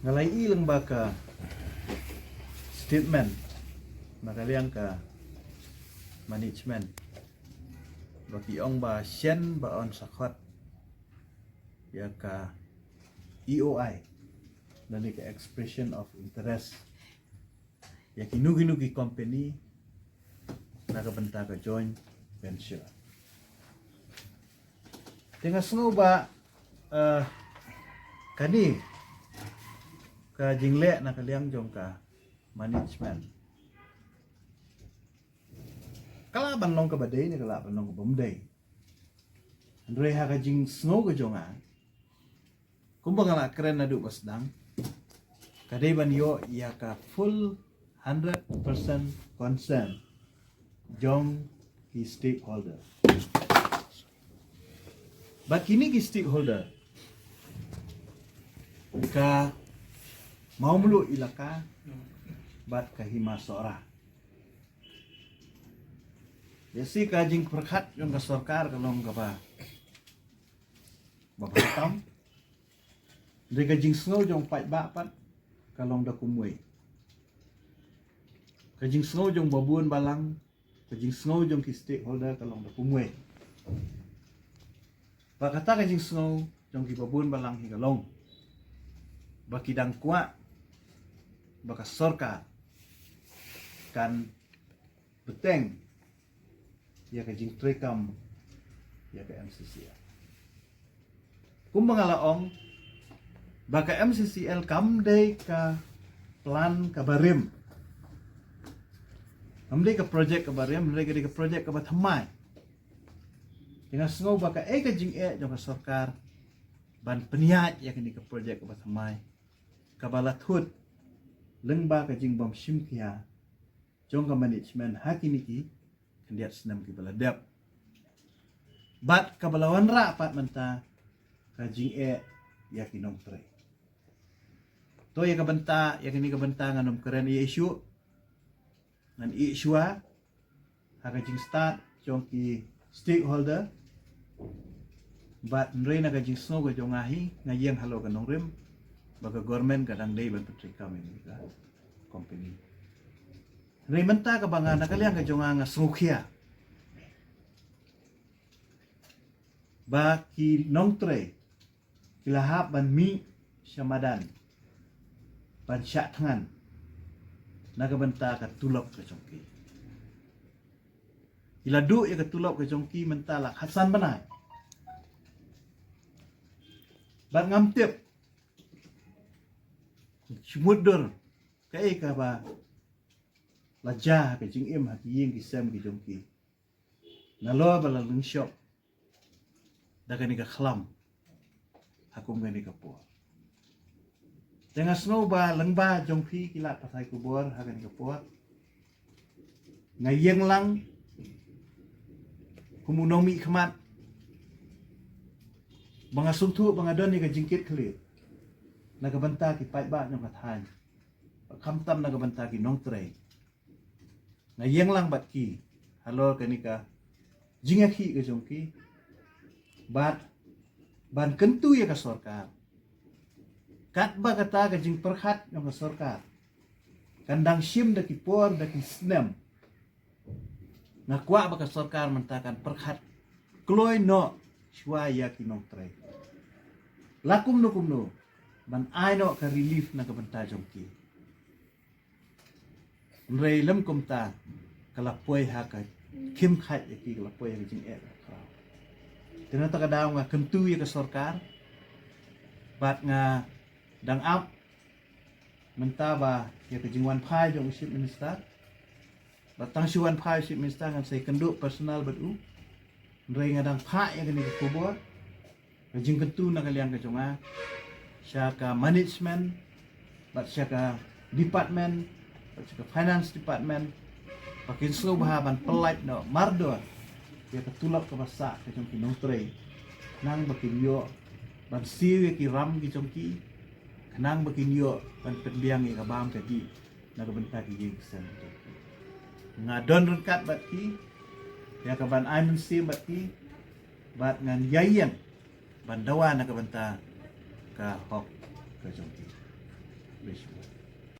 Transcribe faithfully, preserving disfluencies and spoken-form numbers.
Nga la ïohi lyngba ka statement na ka liang ka management ba ki ong ba shen ba yn sa khot ïa ka E O I, lane ka expression of interest, ïa kino kino ki company na ka bynta ka joint venture. Te nga sngew ba, eh, kane ka jingleh na ka liang jong ka management ka lah ban long kaba dei ne ka lah ban long kaba ym dei. Hynrei ha ka jingsngew ka jong nga, kumba nga la kren naduh ba sdang, ka dei ban ïoh ïa ka full hundred percent consent jong ki stakeholder. Bad kine ki stakeholder, ka Mawmluh Elaka bad ka Hima Sohra. Ïa shi ka jingpyrkhat jong ka sorkar ka long kaba, ba bha tam. Hynrei ka jingsngew jong paidbah pat ka long da kumwei. Ka jingsngew jong babun balang, ka jingsngew jong ki stakeholder ka long da kumwei. Ba kata ka jingsngew jong ki babun balang hi ka long ba ki dang kwah ba ka sorkar kan bteng ïa ka jingtreikam ïa ka M C C L. Kumba nga la ong, ba ka M C C L kam dei ka plan kaba rim. Kam dei ka project kaba rim, hynrei ka dei ka project kaba thymmai. Te nga sngew ba kaei ka jingeh jong ka sorkar ban pynïaid ïa kane ka project kaba thymmai, kaba la thut lyngba ka jingbym shim khia jong ka management ha kine ki khyndiat snem kiba la dep. Bad kaba la wanrah pat mynta ka jingeh ïa ki nongtrei. To ïa ka bynta, ïa kane ka bynta ngan ym kren ïa issue. Ngan ïeh shuwa ha ka jingstad jong ki stakeholder. Bad hynrei na ka jingsngew ka jong nga hi, nga ïeng halor ka nongrim ba ka government ka dang dei ban pyntreikam ïa ka company. Hynrei mynta kaba nga na ka liang ka jong nga nga sngewkhia ba ki nongtrei ki la hap ban mih sha madan ban shah thngan na ka bynta ka tulop ka jong ki. Ki la duh ïa ka tulop ka jong ki mynta la khatsan bnai. Bad ngam tip shimut dur kaei kaba la jia ha ka jingim ha ki ïing ki sem ki jong ki, nalor ba la lyngshop da kane ka khlam ha kum kane ka por. Te nga sngew ba lyngba jong phi ki lad pathai khubor ha kane ka por, nga ïeng lang kum u nongmihkhmat ba nga sngewthuh ba nga don ïa ka jingkitkhlieh na ka bynta ki paidbah jong ka thaiñ, khamtam na ka bynta ki nongtrei. Nga ïeng lang bad ki halor kane ka jingïakhih ka jong ki, bad ban kyntu ïa ka sorkar katba kata ka jingpyrkhat jong ka sorkar kan dang shim da ki por da ki snem. Nga kwah ba ka sorkar mynta kan pyrkhat kloi noh shuwa ïa ki nongtrei, la kumno kumno, ban ai noh ka relief na ka bynta jong ki. Hynrei lym kumta, ka la poi ha ka khim khait ïa ki, ka la poi ha ka jingeh ka khraw. Te na kata ka daw nga kyntu ïa ka sorkar bad nga dang ap mynta ba ïa ka jingwan phai jong u Chief Minister, ba tang shu wan phai u Chief Minister ngan sa ïakynduh personal bad u. Hynrei nga dang phah ïa kane ka khubor, ka jingkyntu na ka liang ka jong nga sha ka management, bad sha ka department, bad sha ka finance department, ba kin sngewbha ban pyllait noh mardor ïa ka tulop kaba sah ka jong ki nongtrei, khnang ba kin ïoh ban siew ïa ki ram ki jong ki, khnang ba kin ïoh ban pynbiang ïa ka bam ka dih na ka bynta ki ïing ki sem. Nga don ryngkat bad ki ïa ka ban ai mynsiem bad ki, bad ngan ïaïeng ban dawa na ka bynta ka hok ka jong ki. Please.